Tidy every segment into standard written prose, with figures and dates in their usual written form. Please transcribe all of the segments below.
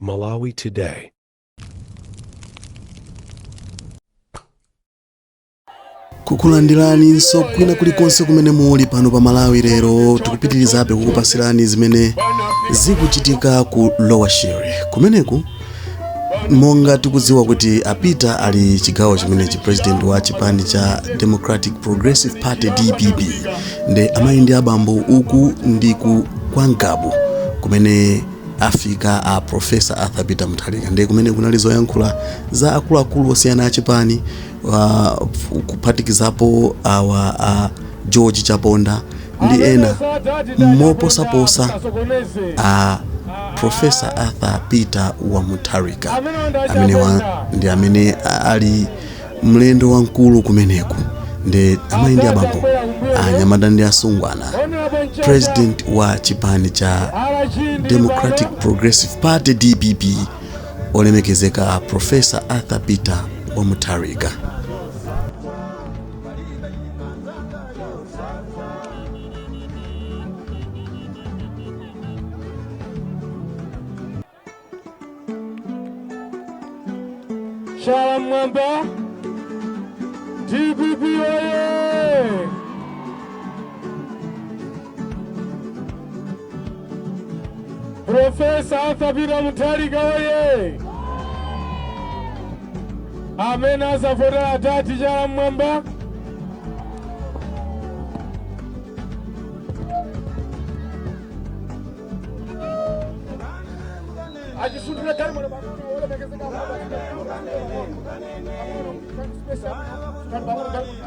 Malawi Today. Kukulandiraninso kwina kulikonse kumene muli pano pa Malawi Lero. Tikupitirizabe kukupasirani zimene zikuchitika ku Lower Shire kumeneku. Monga tikudziwa kuti a Peter ali chigawo chimenechi, president wa chipani cha Democratic Progressive Party, DPP. Nde amayi ndi abambo, uku ndi ku kwa Ngabu kumene afika a Professor Arthur Peter Mutharika. Ndiye kumene kunali zoyankhula za akuluakulu osiyana a chipani, kuphatikizapo awa a George Chaponda ndi ena moposaposa a Professor Arthur Peter wa Mutharika, amene ndi amene ali mlendo wamkulu kumeneku. Ndi amayi ndi abambo, anyamata ndi asungwana, president wa chipani cha Democratic Progressive Party, DPP, olemekezeka Professor Arthur Peter wa Mutharika. Chala mwamba! DPP oye! Professor Arthur Peter Mutharika oye! Amene azavotera atati, chala mwamba! Achisunthira galimoto pang'ono, olemekezeka. Pang'ono galimoto.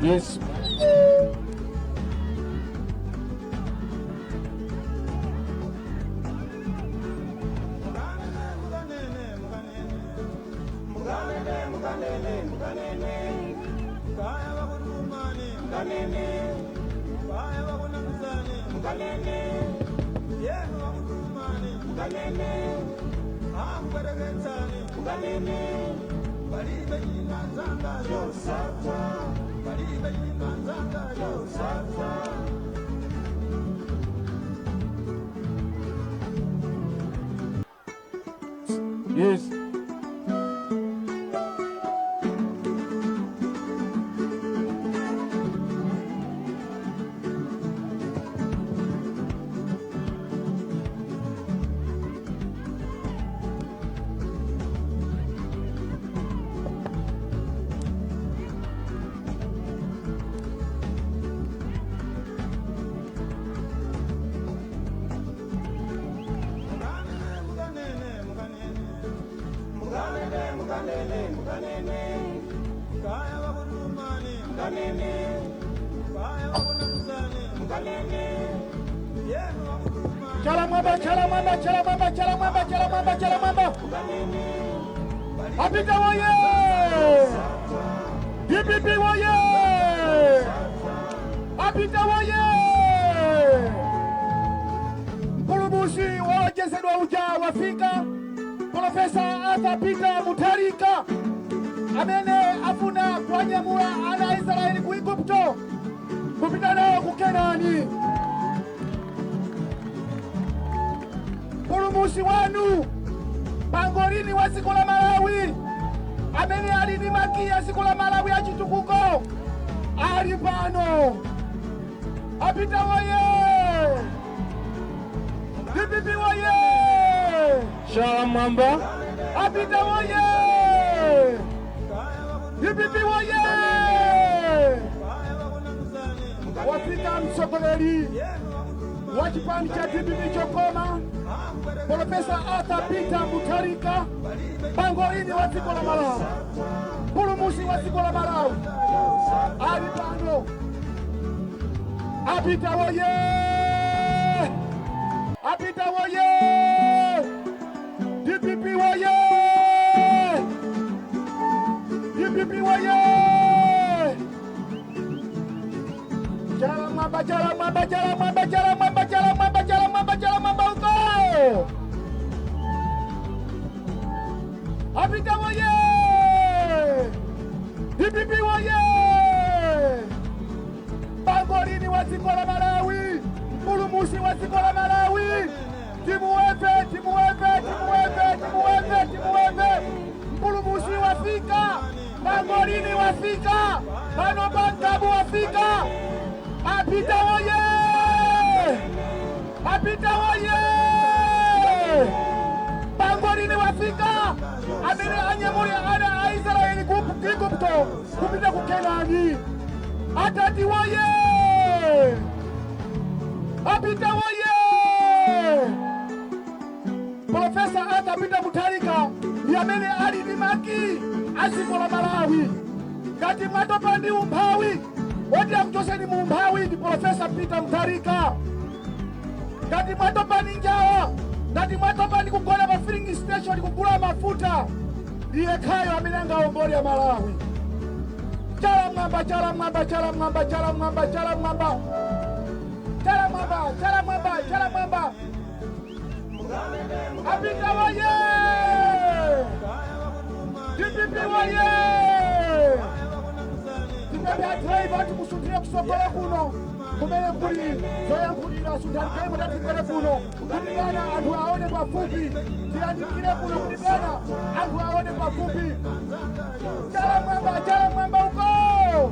Yes. Yes. Chala mwamba, chala mwamba, chala mwamba, chala mwamba, chala mwamba, chala mwamba! A Peter woye! DPP woye! A Peter woye! Mpulumutsi wolonjezedwa uja wafika, Professor Arthur Peter Mutharika, amene afuna kuwanyamula ana a Israeli ku Igupto kupita nawo ku Kenani. Mpulumutsi wanu, pangolini wa dziko la Malawi, amene ali ndi makiyi a dziko la Malawi achitukuko, ali pano. A Peter woye! DPP woye! Chala mwamba! A Peter woye! DPP woye! Wafika mtsogoleri wa chipani cha DPP chokoma. Profesa Arthur Peter Mutharika, pangolini wa dziko la Malawi, mpulumutsi wa dziko la Malawi, ali pano. Apita woye! Apita woye! DPP woye! DPP woye! Chala mwamba, chala mwamba, chala mwamba, chala mwamba, chala mwamba, chala mwamba, chala mwamba uko! Apita woye! DPP woye! Pangolini wa dziko la Malawi, mpulumutsi wa dziko la Malawi, timuwepe, timuwepe, timuwepe, timuwepe, timuwepe. Mpulumutsi wafika, pangolini wafika, pano pangabu wafika. Apita woye! Apita woye! Pangolini wafika, amene anyamuli ana a Israeli ku Igupto kupita ku Kenani. Atati woye! Apita woye! Profesa Arthur Peter Mutharika ndi amene ali ndi makiyi a dziko la Malawi. Ngati mwatopa ndi umphawi, woti akuchoseni mu umphawi ndi Profesa Peter Mutharika. Ngati mwatopa ndi njala, ngati mwatopa ndi kugona pa filling station kugula mafuta, ndiye khayo amene angawombole ya Malawi. Chala mwamba, chala mwamba, chala mwamba, chala mwamba, chala mwamba, chala mwamba, chala mwamba, chala mwamba. Apita woye! DPP woye! Tipembe adriver ati musunthire kusogolo kuno kumene kuli zoyankhulira. Sunthani tatifere kuno kuti bwana anthu aone pafupi. Tiyandikire kuno kuti bwana anthu aone pafupi. Chala mwamba, chala mwamba uko!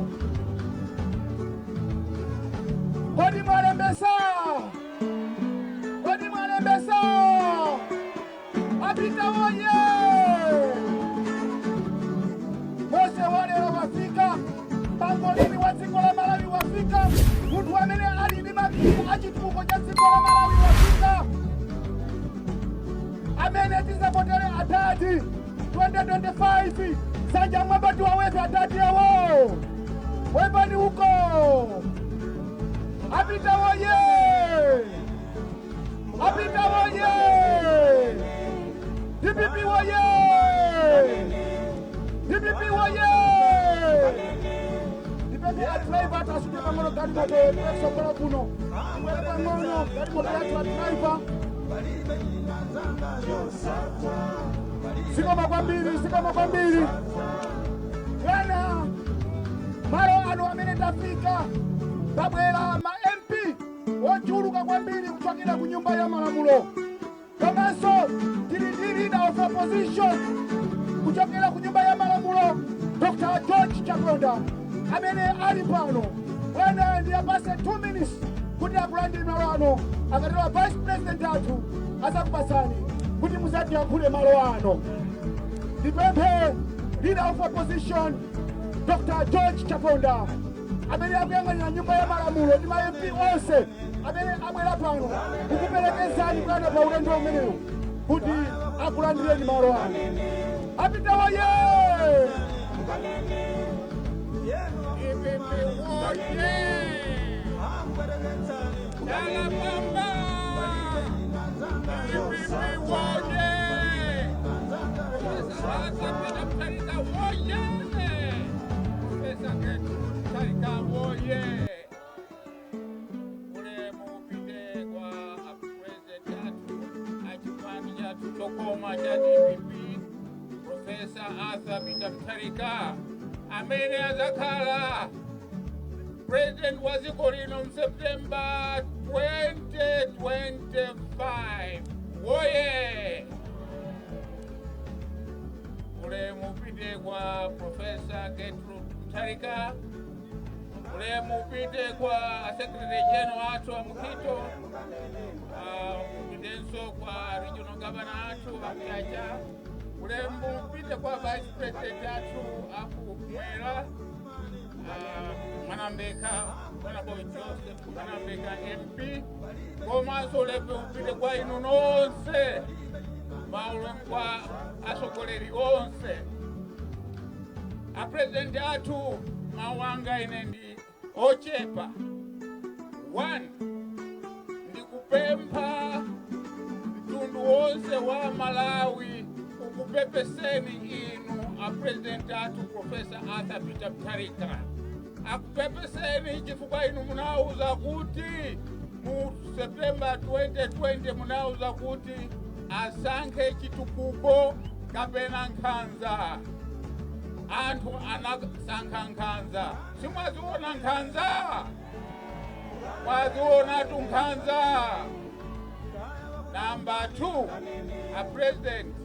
Kodi mwalembesa? Kodi mwalembesa? Apita woye! Mose walero wafika, pangolini wa dziko la Malawi wafika, munthu amene ali ndi makiyi achitukuko cha dziko la Malawi wafika, amene tizapotere atati 2025. Sanja mwamba tiwawepe atati awo, wepani uko! Apita woye! Apita woye! DPP woye! DPP woye! Ndipemphe adriver ati pang'ono galimoto kusogolo kuno. Ibwere pang'ono galimoto yathu, adriver. Zikomo kwambiri, zikomo kwambiri bwana. Malo ano amene tafika pabwera ma MP ochuluka kwambiri kuchokera ku Nyumba ya Malamulo, komanso tili ndi leader of opposition kuchokera ku Nyumba ya Malamulo, Dr George Chaponda, amene ali pano. Bwana, ndiyapase 2 minutes kuti akulandire malo ano. Akatero vice president athu azakupasani kuti muzatiyankhule malo ano. Ndipemphe leader of opposition, Dr George Chaponda, amene akuyang'anira Nyumba ya Malamulo ndi ma MP onse amene abwera pano kukuperekezani bwana pa ulendo umenewu, kuti akulandireni malo ano. Apita woye! DPP woye! Chala mwamba! DPP woye! Professor Arthur Peter Mutharika woye! Professor Gertrude Mutharika woye! Ulemu upite kwa president athu achipani chathu chokoma cha DPP, Professor Arthur Peter Mutharika, amene azakhala president wa dziko lino m'September 2025. Woye! Ulemu upite kwa Professor Gertrude Mutharika. Ulemu upite kwa secretary general athu a Mukhito, upitenso kwa regional governor athu Apiacha. Ulemu upite kwa vice president athu akumwera. Mwanamvekha, Honorable Joseph Mwanamvekha MP, komanso ulemu upite kwa inu nonse, maulemu kwa atsogoleri onse. Apresidenti athu, mawu anga ine ndi ochepa. One, ndikupempha mtundu wonse wa Malawi ukupepeseni inu apresidenti athu, Professor Arthur Peter Mutharika. Akupepeseni chifukwa inu munauza kuti mu September 2020 munauza kuti asankhe chitukuko kapena nkhanza. Anthu anasankha nkhanza. Simwaziona nkhanza? Mwazionatu nkhanza. Number 2, a president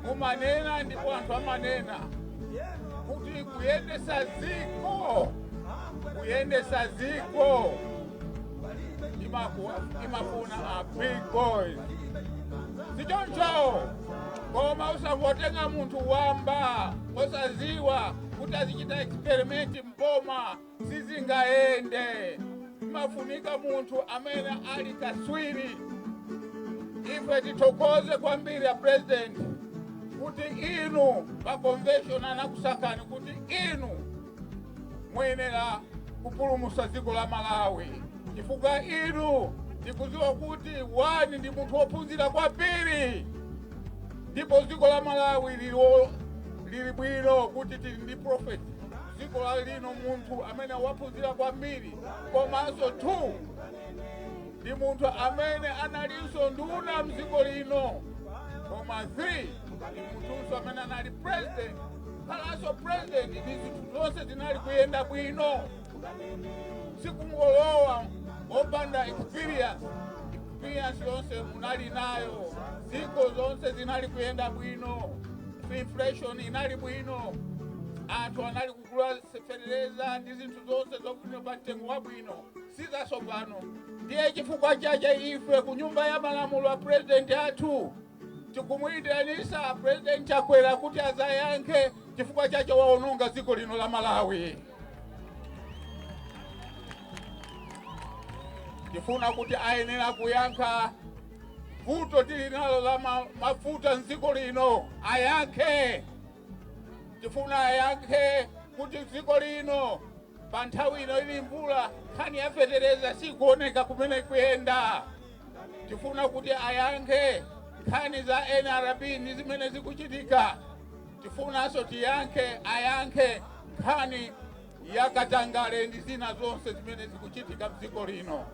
mumanena, ndipo anthu amanena kuti kuyendesa ziko imafuna a big boys, sichoncho? Koma usangotenga munthu wamba osaziwa kuti azichita experiment mboma, sizingayende. Imafunika munthu amene ali kaswiri. Ife tithokoze kwambiri a president kuti inu pa convention anakusankhani kuti inu muyenera kupulumutsa dziko la Malawi, chifukwa inu tikudziwa kuti one, ndi munthu wophunzira kwambiri, ndipo dziko la Malawi lili bwino kuti tili ndi prophet dziko la lino, munthu amene waphunzira kwambiri. Komanso two, ndi munthu amene analinso nduna mdziko lino. Koma three, ndi munthunso amene anali president, khalanso president ndi zinthu zonse zinali kuyenda bwino. Sikungolowa wopanda experience. Experience yonse munali nayo, ziko zonse zinali kuyenda bwino, inflation inali bwino, anthu anali kugula fetereza ndi zinthu zonse zofunika pa mtengo wabwino, sizatsopano. Ndiye chifukwa chache ife ku Nyumba ya Malamulo a president athu tikumuyitanisa President Chakwera kuti azayankhe chifukwa chache waononga dziko lino la Malawi. Tifuna kuti ayenera kuyankha vuto tili nalo la mafuta mdziko lino, ayankhe. Tifuna ayankhe kuti dziko lino pa nthawi ino ili mvula, nkhani ya fetereza sikuoneka kumene kuyenda. Tifuna kuti ayankhe nkhani za NRB ndi zimene zikuchitika. Tifunanso tiyankhe, ayankhe nkhani ya katangale ndi zina zonse zimene zikuchitika mdziko lino.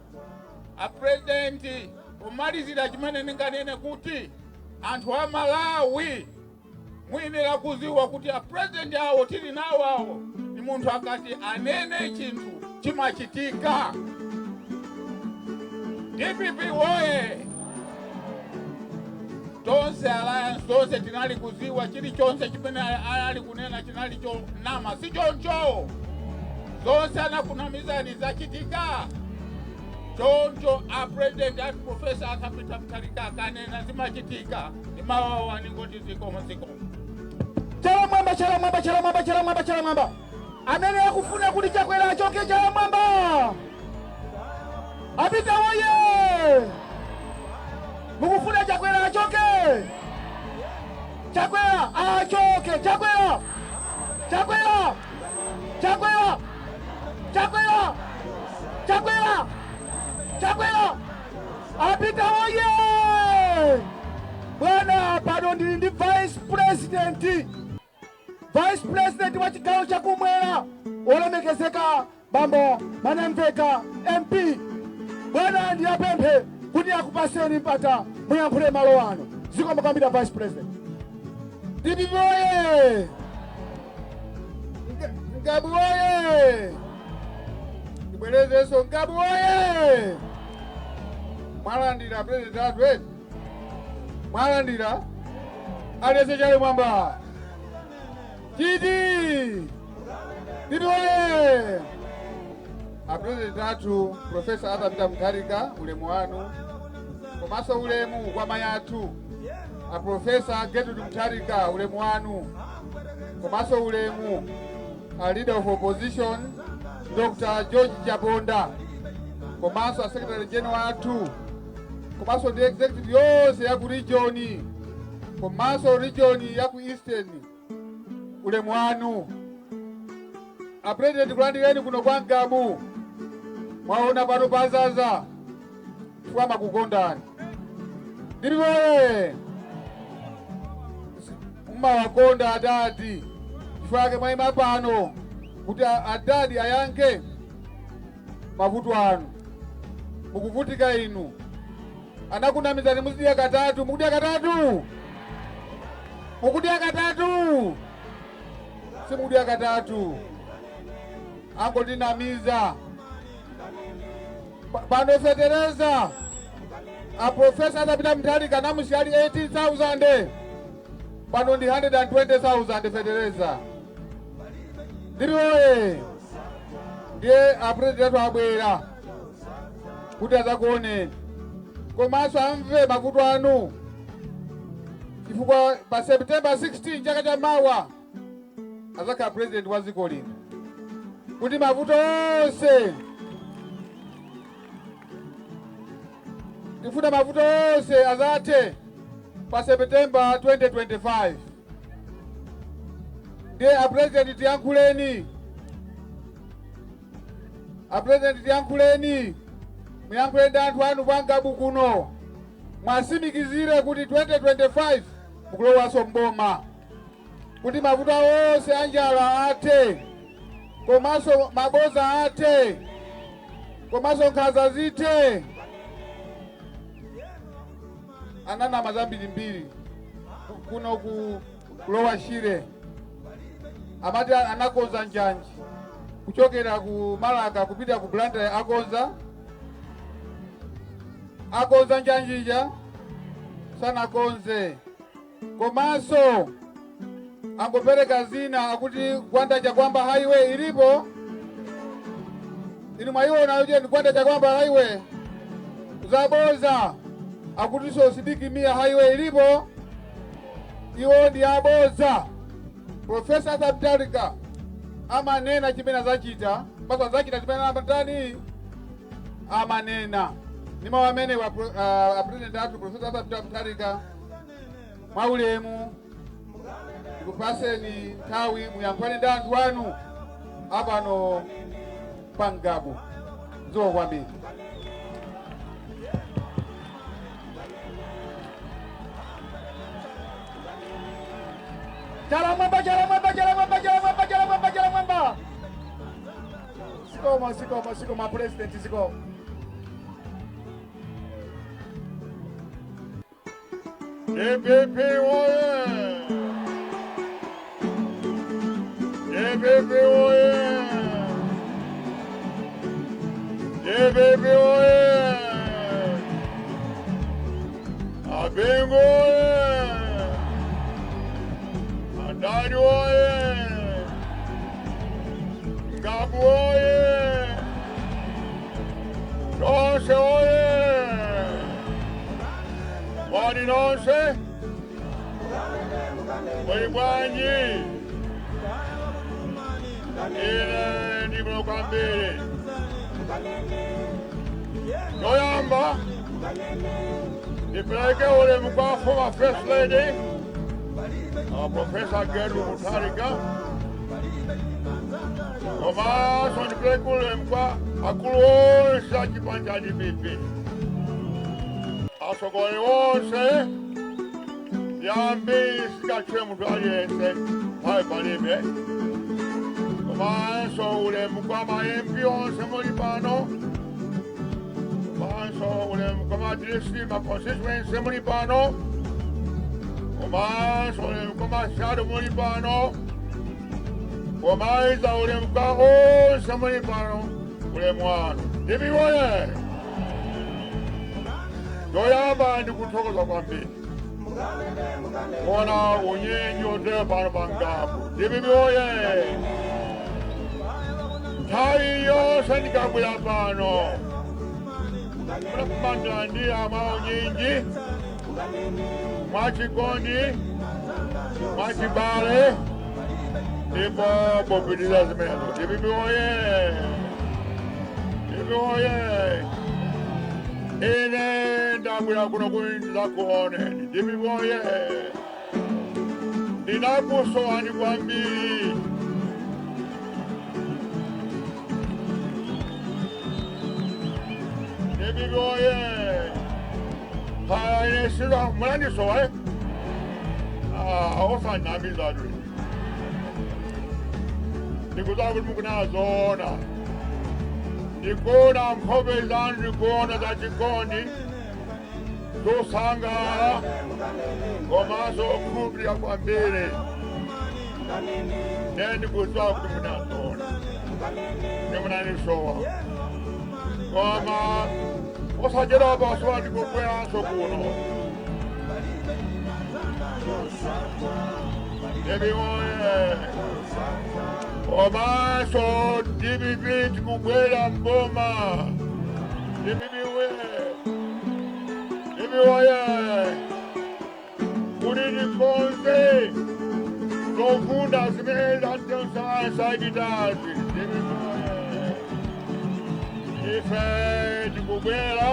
Apresidenti, pomalizira chimene ndinganene kuti anthu a Malawi muyenera kuziwa kuti apresidenti awo tili nawo awo ni munthu akati anene chinthu chimachitika. DPP woye! Tonse Alliance, tonse tinali kuziwa chilichonse chimene anali kunena chinali chonama, si choncho? Zonse anakunamizani zachitika. Choncho a president ati Professor Arthur Peter Mutharika akanena zimachitika. Ndimawawa ningoti zikomo, zikomo. Chala mwamba, chala mwamba, chala mwamba, chala mwamba, chala mwamba. Amene akufuna kuti Chakwera achoke, chala mwamba. Apita woye! Mukufuna Chakwera achoke? Chakwera achoke! Chakwera, Chakwera, Chakwera, Chakwera, Chakwera, Chakwera! Apita woye! Bwana, pano ndili ndi vice president, vice president wa chigawo chakumwera, olemekezeka Bambo Mwanamvekha MP. Bwana, ndiyapemphe kuti akupaseni mpata muyankhule malo ano. Zikomo kwambiri, vice president. DPP oye! Ngabu oye! Ndibwerezenso, Ngabu oye! Mwalandira president athu eti? Mwalandira? Aliyense chale mwamba. Titi! DPP oye! A president athu Professor Arthur Peter Mutharika, ulemu wanu, komanso ulemu kwa mayi athu a Professor Gertrude Mutharika, ulemu wanu, komanso ulemu a leader of opposition. Dr. George Chaponda, komanso a secretary general athu, komanso ndi executive yonse ya ku region, komanso region ya ku Eastern, ulemu wanu. A president, kulandireni kuno kwa Ngabu. Mwaona pano pazaza chifukwa makukondani. Ndilipoye mmawakonda adadi, chifukwa ake mwayima pano kuti adadi ayankhe mavuto anu. Mukuvutika inu, anakunamizani muzidya katatu. Mukudya katatu? Mukudya katatu? Simukudya katatu, angotinamiza. Pano fetereza, a Professor Arthur Peter Mutharika namusiali 18,000, pano ndi 120,000 fetereza. Ndiriwoye ndiye a president athu abwera kuti azakuoneni komanso amve mavuto anu, chifukwa pa September 16 chaka cha mawa azakhala president wa dziko lino, kuti mavuto onse, tifuna mavuto onse azathe pa September 2025. Ndiye a president, tiyankhuleni. A president, tiyankhuleni, muyankhule ndi anthu anu kwa Ngabu kuno, mwasimikizire kuti 2025 mukulowanso mboma, kuti mavuto onse anjala athe, komanso maboza athe, komanso nkhanza zithe. Ananama zambirimbiri kuno ku Lower Shire, amati anakonza njanji kuchokera ku Malaka kupita ku Blantyre. Akonza? Akonza njanjija? Sanakonze. Komanso angopereka zina, akuti Gwanda Chakwamba Highway ilipo. Inu mwayiona kuti ndi Gwanda Chakwamba Highway? Zaboza. Akutinso Sidik Mia Highway ilipo. Iwo ndi aboza. Professor Mutharika amanena chimene azachita, basi azachita chimene amatani amanena. Ndi mawu amene wa a president athu Professor Arthur Mutharika, mwaulemu ndikupaseni nthawi muyankhulane ndi anthu anu apano pa Ngabu. Zikomo kwambiri. Chala mwamba, chala mwamba, chala mwamba, chala mwamba, chala mwamba, chala mwamba. Zikomo, zikomo, zikomo, president, zikomo. DPP oye! DPP oye! DPP oye! Abengo oye! Adadi oye! Ngabu oye! Tonse oye! Wani nonse? Muli bwanji? Ine ndibwino kwambiri. Yoyamba ndipeleke ulemu kwa former First Lady, Professor Gertrude Mutharika, komanso ndipeleke ulemu kwa akulu onse a chipani cha DPP, atsogoleri onse. Yambi sikatchwe munthu aliyense, nthawi palibe. Komanso ulemu kwa ma MP onse muli pano, komanso ulemu kwa ma district, ma constituency muli pano, komanso ulemu kwa ma shadow muli pano, komanso ulemu kwa onse muli pano, ulemu wanu. DPP oye! Toyamba ndikuthokoza kwambiri kuona unyinji otere pano pa Ngabu. DPP oye! Nthawi yonse ndikabwera pano munakumandilandira mwa unyinji, mwachikondi, mwachibale, ndipo popitiriza zimenezo. DPP oye! DPP oye! Ine ndabwera kuno kuti ndidzakuoneni. DPP oye! Ndinakusowani kwambiri. DPP oye! Kaya ine sida munandisowa, eh? Ah, osanamizatu. Ndikudziwa kuti mukunazoona. Ndikuona nkhope zanu, ndikuona za chikondi, zosangalala komanso okhulupirira kwambiri. Ne ndikudziwa kuti munazoona, ndimunandisowa, koma osachedwa pasowa ndikubweranso kuno. DPP oye! Komanso DPP tikubwera mboma. DPP we! DPP oye! Kuti tikonze zofunda zimene zatisakitazi. DPP oye! Ife tikubwera.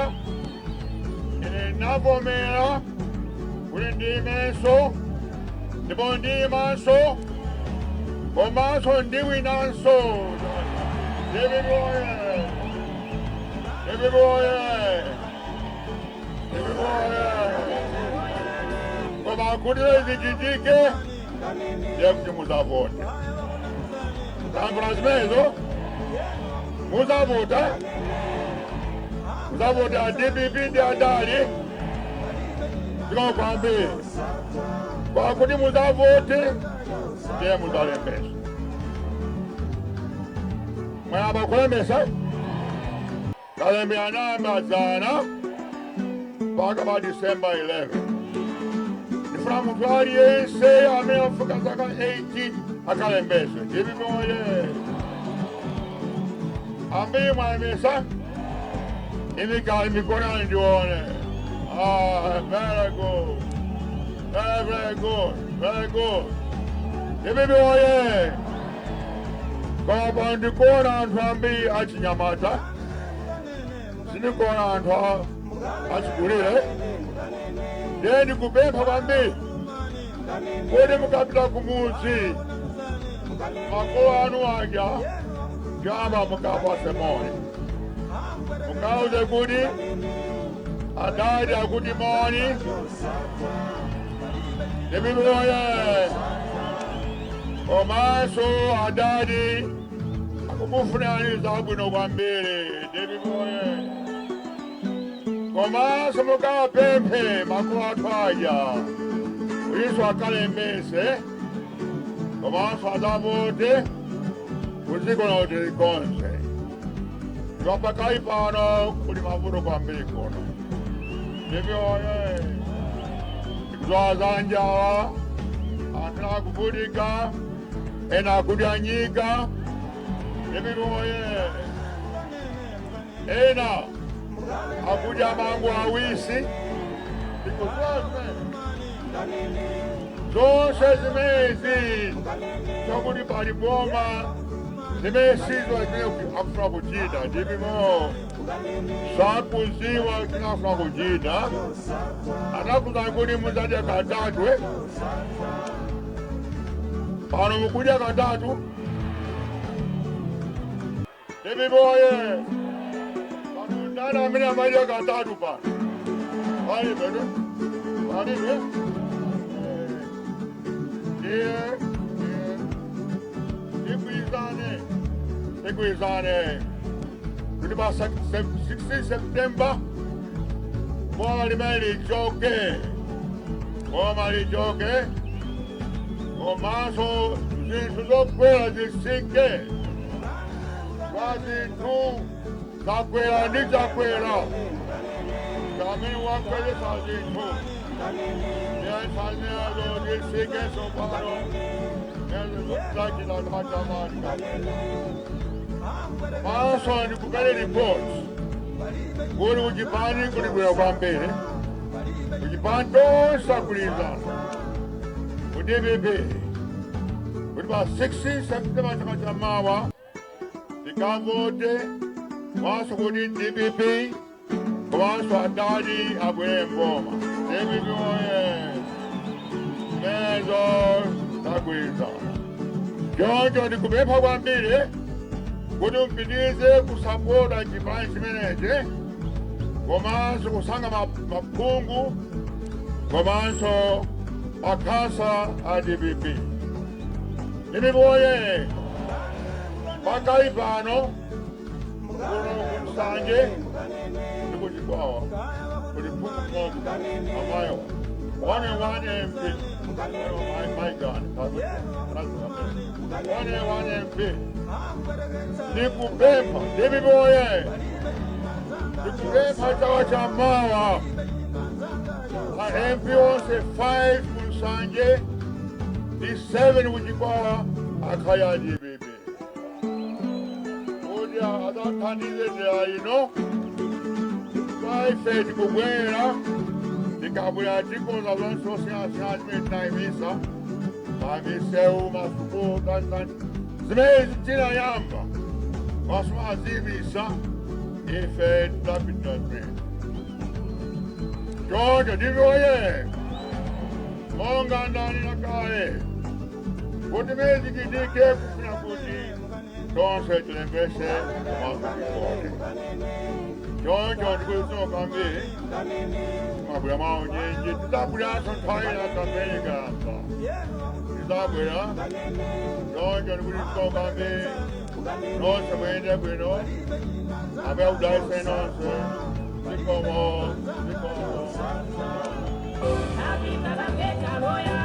Ine navomera kuti ndimenso, ndipo ndimanso, komanso ndiwinanso. DPP oye! DPP oye! DPP oye! Koma kuti zichitike, ndiye kuti muzavote. Tamvula zimenezo? Muzavota, muzavota DPP ndi adali zikomo. Kwakuti muzavote, ndiye muzalembesa. Mwayamba kulembesa? Kalembera namba dzana mpaka pa December 11. Ndifuna munthu aliyense amene afika zaka 18 akalembese. DPP oye! Ambiri mwalembesa? Imikani mikono ndione. Ah, very good, very, very good, very good. DPP oye! Koma ndikuona anthu ambiri achinyamata, sindikuona anthu achikulire. Ndiye ndikupempha kwambiri kuti mukapita kumudzi, makolo anu aja jama mukapase moni, mukauze kuti adadi akuti moni. DPP oye! Komanso adadi akukufunani zabwino kwambiri. DPP oye! Komanso mukapemphe makolo athu aja kuiso akalembese komanso adzavote kudziko kuti likonse. Pakali pano kuli mavuto kwambiri kuno. DPP oye! Ndikudziwa za njala, anthu akuvutika, ena akudya nyika. DPP oye! Ena akudya mango awisi. Ndikudziwa zimene zonse zimenezi, chakuti pali boma zimene sizo zimene akufuna kuchita. DPP sakuziwa chinafuna kuchita. Anakuza kuti muzadya katatu, eh? Pano mukudya katatu. DPP oye! Pano ndani amene amadya katatu pano? Palibe, ne? Palibe. Ndiye tigwirizane, tigwirizane kuti pa 16 September boma limene lichoke, boma lichoke, komanso zinthu zokwera zitsike. Kwa zinthu zakwera ndi Chakwera kamene wakwezesa zinthu, ndiyasanezo zitsike sopano nezozachita chamani. Maso ndikupele report kuli kuchipani kuli bwino kwambiri. Kuchipani tonse agwirizana ku DPP kuti pa 16 September chaka chamawa tikavote. Komanso kuti DPP komanso adadi abwere mboma. DPP oye! Mezo tagwirizana. Choncho ndikupempha kwambiri kuti mpitirize kusapota chipani chimenechi, komanso kusankha maphungu komanso makhansala a DPP. DPP oye! Pakali pano kuno kuMsanje ndi kuChikwawa kuli phungu mmodzi, amayo one one MP, my God, one one MP. Ndikupempha, DPP oye! Ndikupempha chaka cha mawa ma MP onse 5 kuMsanje ndi 7 kuChikwawa akhale a DPP kuti adzathandize dera ino. Ife tikubwera, tikabwera tikonza zonse osiyanasiyana zimene tinayimisa, mamisewu, masukulu, tanitani, zimene tinayamba masoma aziyimisa, ife tidapitira zimene. Choncho DPP oye! Monga ndanena kale kuti mene zichitike, kufuna kuti tonse tilembese komanso tivote. Choncho ndikulisoka kwambiri mabwera mawo nyinji. Tidzabweranso nthawi ina kampeni ikayamba, tidzabwera. Choncho ndikulisoka kwambiri nonse, muyende bwino, ambuye akudalitseni nonse. Zikomo, zikomo. Happy.